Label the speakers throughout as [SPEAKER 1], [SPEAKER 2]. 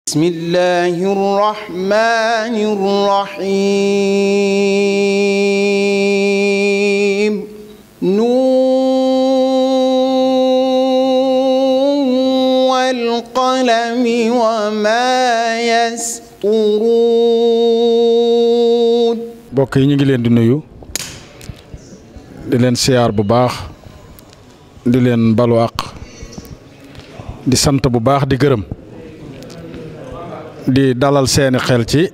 [SPEAKER 1] بسم الله الرحمن الرحيم نون والقلم وما يسطرون
[SPEAKER 2] bokk yi ñu ngi leen di nuyu di leen siyaar bu baax di leen balu àq di sant bu baax di gërëm di dalal seeni xel ci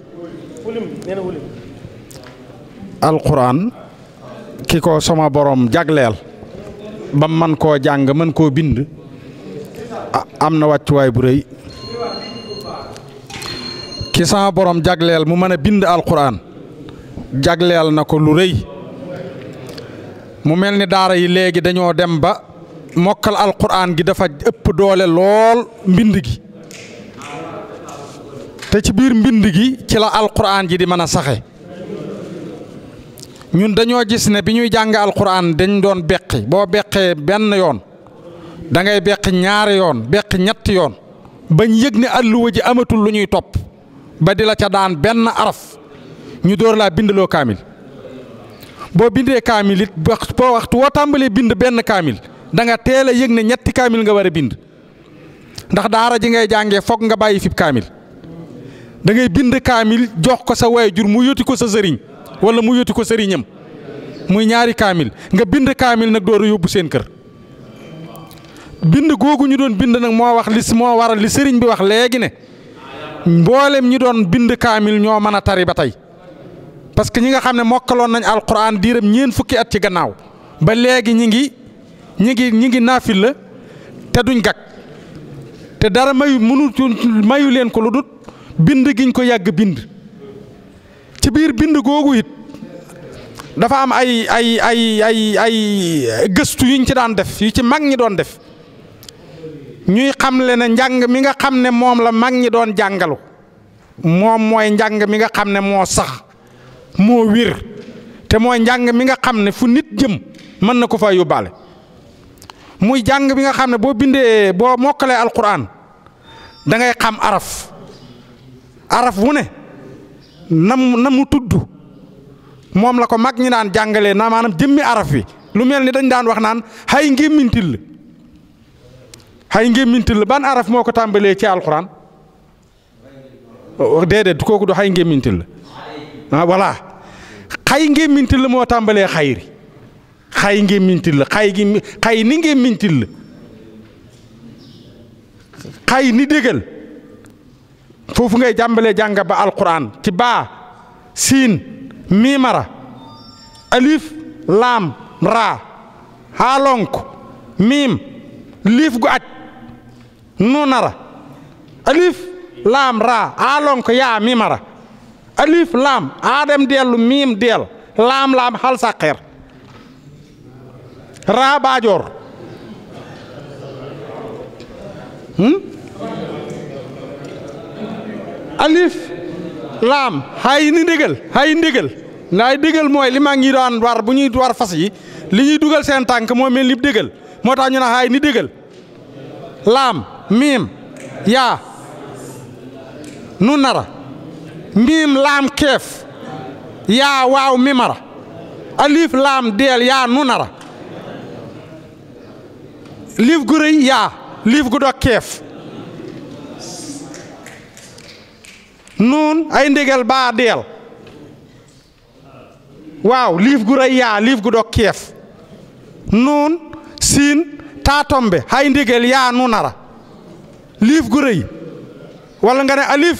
[SPEAKER 2] alquran ki ko sama borom jagleel ba man koo jàng mën koo bind am na wàccuwaay bu rëy ki sama borom jagleel mu mën a bind alquran jagleel na ko lu rëy mu mel ni daara yi léegi dañoo dem ba mokkal alquran gi dafa ëpp doole lool mbind gi te ci biir mbind gi ci la alquran ji di mën a saxe ñun dañoo gis ne bi ñuy jàng alquran dañ doon beqi boo beqee benn yoon da ngay beqi ñaari yoon beqi ñetti yoon bañ yëg ne àlluwa ji amatul lu ñuy topp ba di la ca daan benn araf ñu door laa bindloo kaamil boo bindee kaamil it boo waxtu woo tàmbalee bind benn kaamil da nga teel a yëg ne ñetti kaamil nga war a bind ndax daara ji ngay jàngee foog nga bàyyi fib kaamil da ngay bind kaamil jox ko sa waajur mu yóti ko sa sëriñ wala mu yóti ko sëriñam muy ñaari kaamil nga bind kaamil nag door a yóbbu seen kër bind googu ñu doon bind nag moo waral li sëriñ bi wax léegi ne mboolem ñi doon bind kaamil ñoo mën a tari ba tey parce que ñi nga xam ne mokkaloon nañ alquran diiram ñeen fukki at ci gannaaw ba léegi ñi ngi naafil la te duñ gag te dara mayu leen ko lu dut bind giñ ko yàgg bind ci biir bind googu it dafa am ay gëstu yuñ ci daan def yu ci mag ñi doon def ñuy xamle ne njàng mi nga xam ne moom la mag ñi doon jàngalu moom mooy njàng mi nga xam ne moo sax moo wér te mooy njàng mi nga xam ne fu nit jëm mën na ko fa yóbbaale muy jàng bi nga xam ne boo mokkalee alquran da ngay xam araf wu ne na mu tudd moom la ko mag ñi daan jàngalee na maanaam jëmmi araf wi lu mel ni dañ daan wax naan xay ngémmintil la ban araf moo ko tàmbalee ci alquran déedéet kooku du xay ngémmintil la ah voilà xay ngémmintil la moo tàmbalee xayri xay ngémmintil la xay ni ngémmintil la xay ni dégal foofu ngay jàmbalee jàng ba alquran ci baa siin miimara alif laam raa xaalonk miim liif gu aj nunara alif laam raa xaalonk yaa miimara alif laam aadam dellu miim del laam xal saqeer raa baajoor alif laam xay ni ndégal ndaay dégal mooy li maa ngi daan war bu ñuy war fas yi li ñuy dugal seen tànk moo mel ni dégal moo tax ñu ne xay ni dégal laam miim yaa nu nara miim laam keef yaa waaw mimara alif laam deel yaa nu nara liif gu rëy yaa liif gu dog keef nuun ay ndégal baa deel waaw liif gu rëy yaa liif gu dog keef nuun siin taatombe hay ndégal yaa nu nara liif gu rëy walla nga ne alif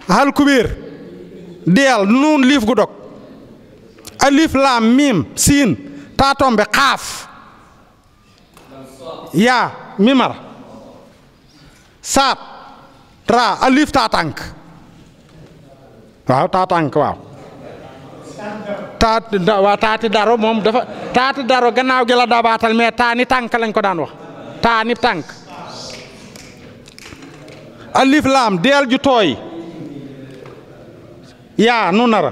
[SPEAKER 2] hal kubéer deel nuun liif gu dog alif laam miim siin taatombe xaaf yaa mimara saat raa alif taatank waaw taatank waaw taati daro moom dafa taati daro gannaaw gi la dabaatal mais taani tànk lañ ko daan wax taani tànk alif laam deel ju tooy yaa nu nara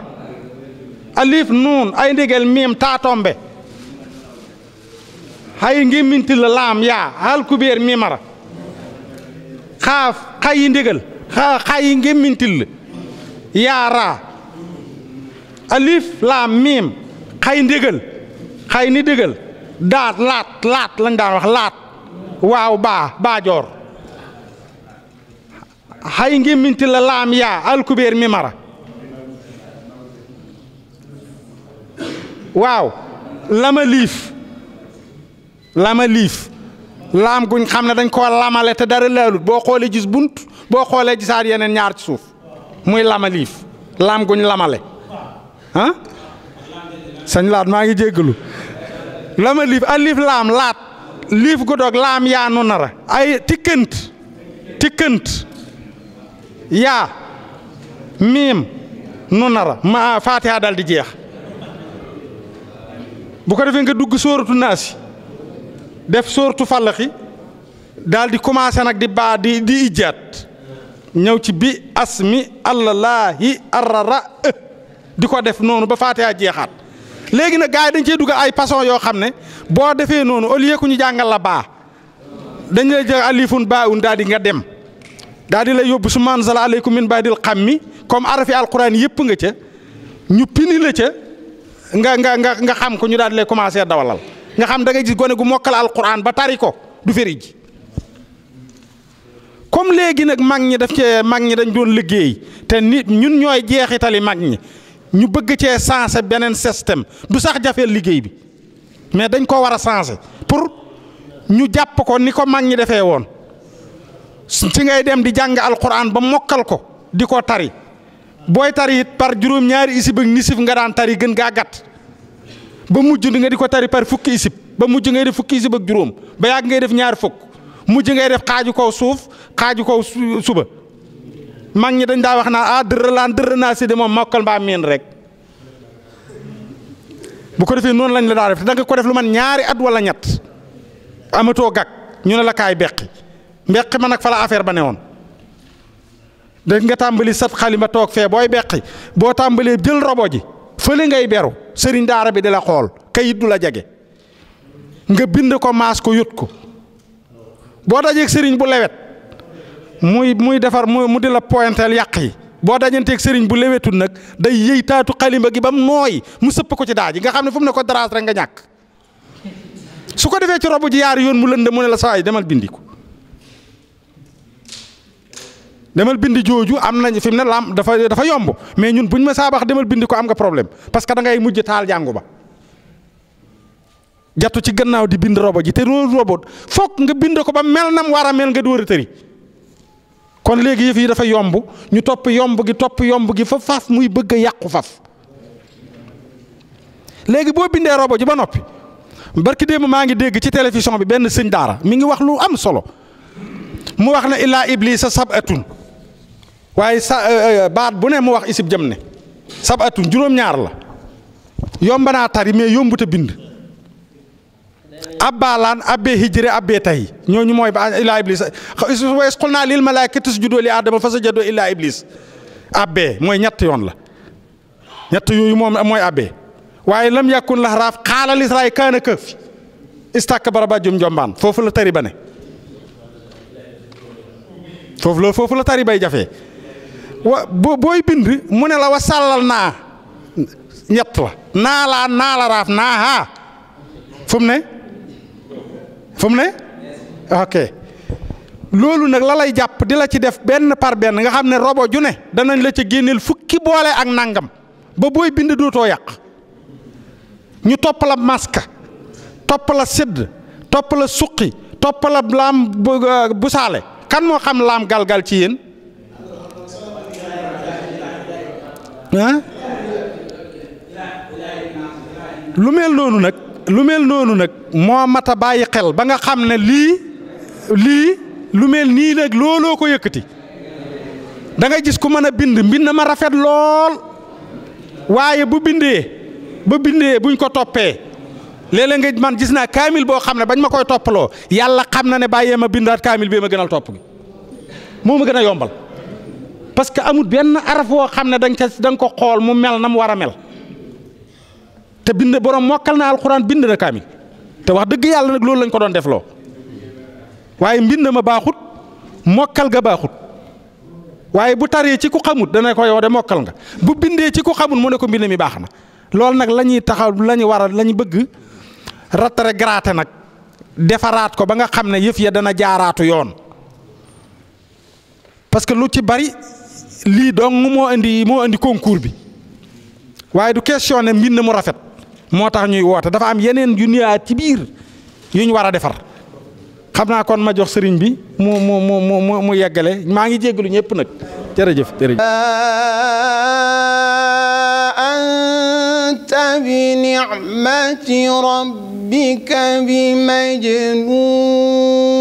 [SPEAKER 2] alif nuun ay ndégal miim taatombe hay ngémminti la laam yaa hal kubéer mimara xaaf xayi ndégal xay ngémmintil yaa raa alif laam miim xay ndégal xay ni dégal daat laat lañ daan wax laat waaw baajoor xay ngémmintil la laam yaa alkubeer mi mara waaw lama liif laam guñ xam ne dañ koo lamale te dara laalut boo xoolee gis bunt boo xoolee gisaat yeneen ñaar ci suuf muy lama liif laam guñ lamale ah sañ laat maa ngi jéggalu lama liif alif laam laat liif gu dog laam yaa nu nara ay tikkant yaa miim nu nara ma faatiha dal di jeex bu ko defee nga dugg sóoratu naasi def sóoratu fallaxi daal di commencé nag di baa di ijjaat ñëw ci bi asmi allaahi arrara di ko def noonu ba faatiha jeexaat léegi nag gars yi dañ cee dugg ay façon yoo xam ne boo defee noonu au lieu que ñu jàngal la baa dañ lay jël alifun baa un daal di nga dem daal di lay yóbbu su manzala aleykum min baadil xammi comme arafi alquran yëpp nga ca ñu pini la ca nga xam ko ñu daal di lay commencé dawalal nga xam da ngay gis gone gu mokkal alquran ba tari ko du feri ji comme léegi nag mag ñi dañ doon liggéey te nit ñun ñooy jeexitali mag ñi ñu bëgg cee sensé beneen système du sax jafeel liggéey bi mais dañ ko war a sensé pour ñu jàpp ko ni ko mag ñi defee woon ci ngay dem di jàng alquran ba mokkal ko di ko tari booy tari it par juróom-ñaari isib ak nisif nga daan tari gën gaa gàtt ba mujj nga di ko tari par fukki isib ba mujj ngay def fukki isib ak juróom ba yàgg ngay def ñaari fukk mujj ngay def xaaju kaw suuf xaaju kaw suba mag ñi dañ daa wax naa dërë naa si de moom mokkal mbaa miin rek bu ko defee noonu lañ la daa def te da nga ko def lu man ñaari at wala ñett amatoo gàkk ñu ne la kaay beqi ma nag fa la affaire ba ne woon dégg nga tàmbali sat xalima toog fee booy beqi boo tàmbalee jël robo ji fële ngay beru sëriñ daara bi di la xool kayit du la jege nga bind ko maas ko yut ko boo dajeeg sëriñ bu lewet muy defar mu di la pointel yàq yi boo dajanteeg sëriñ bu lewetul nag day yëy taatu xalima gi ba mu nooy mu sëpp ko ci daa ji nga xam ne fu mu ne ko daraas rek nga ñàkk su ko defee ci robo ji yaari yoon mu lënd mu ne la saa yi demal bindi ko demal bindi jooju am nañ fi mu ne lam dafa yomb mais ñun buñ ma saa wax demal bindi ko am nga problème parce que da ngay mujj taal jàngu ba jattu ci gannaaw di bind robo ji te loolu robot foog nga bind ko ba mel nam war a mel nga door a tëri kon léegi yëf yi dafa yomb ñu topp yomb gi fa faf muy bëgg a yàqu faf léegi boo bindee robo ji ba noppi barki démb maa ngi dégg ci télévision bi benn sëñ daara mi ngi wax lu am solo mu wax ne illaa iblisa sabatun waaye baat bu ne mu wax isib jëm ne sabatun juróom-ñaar la yomb naa tari mais yombut a bind abbaalaan abbee hijri abbee tay ñooñu mooy ba illaa iblis wa is qulnaa lil malaa'ikati isjudu li aadama fa sajadu illaa iblis abbee mooy ñett yoon la ñett yooyu moom mooy abbee waaye lam yakun lahraaf qaala lisraay kaana këf istakbara ba jum jombaan foofu la tari ba ne foofu la tari bay jafee booy bind mu ne la wa sàllal naa ñett la naa la raaf naa haa fu mu ne ok loolu nag la lay jàpp di la ci def benn par benn nga xam ne robo ju ne danañ la ca génneel fukki boole ak nangam ba booy bind dootoo yàq ñu topp la maska topp la sidd topp la suqi topp la laam bu saale kan moo xam laam galgal ci yéen lu mel noonu nag moo mat a bàyyi xel ba nga xam ne lii lu mel nii nag looloo ko yëkkati da ngay gis ku mën a mbind ma rafet lool waaye bu bindee buñ ko toppee léeg-léeg nga man gis naa kaamil boo xam ne bañ ma koy toppaloo yàlla xam na ne bàyyee ma bindaat kaamil bee ma gënal topp gi moo ma gën a yombal parce que amul benn araf woo xam ne da nga ko xool mu mel na mu war a mel te bind borom mokkal na alxuraan bind na kaamil te wax dëgg yàlla nag loolu lañ ko doon defloo waaye mbind ma baaxut mokkal ga baaxut waaye bu taree ci ku xamut dana ko yow de mokkal nga bu bindee ci ku xamut mu ne ko mbind mi baax na loolu nag la ñuy taxaw la ñu war a la ñu bëgg rétrogradé nag defaraat ko ba nga xam ne yëf ya dana jaaraatu yoon parce que lu ci bari lii dong moo indi concours bi waaye du question ne mbind mu rafet moo tax ñuy woote dafa am yeneen yu ñëwaat ci biir yu ñu war a defar xam naa kon ma jox sëriñ bi mu yeggale maa ngi jéggalu ñëpp nag jërëjëf
[SPEAKER 1] anta bi ni'mati rabbika bi majnun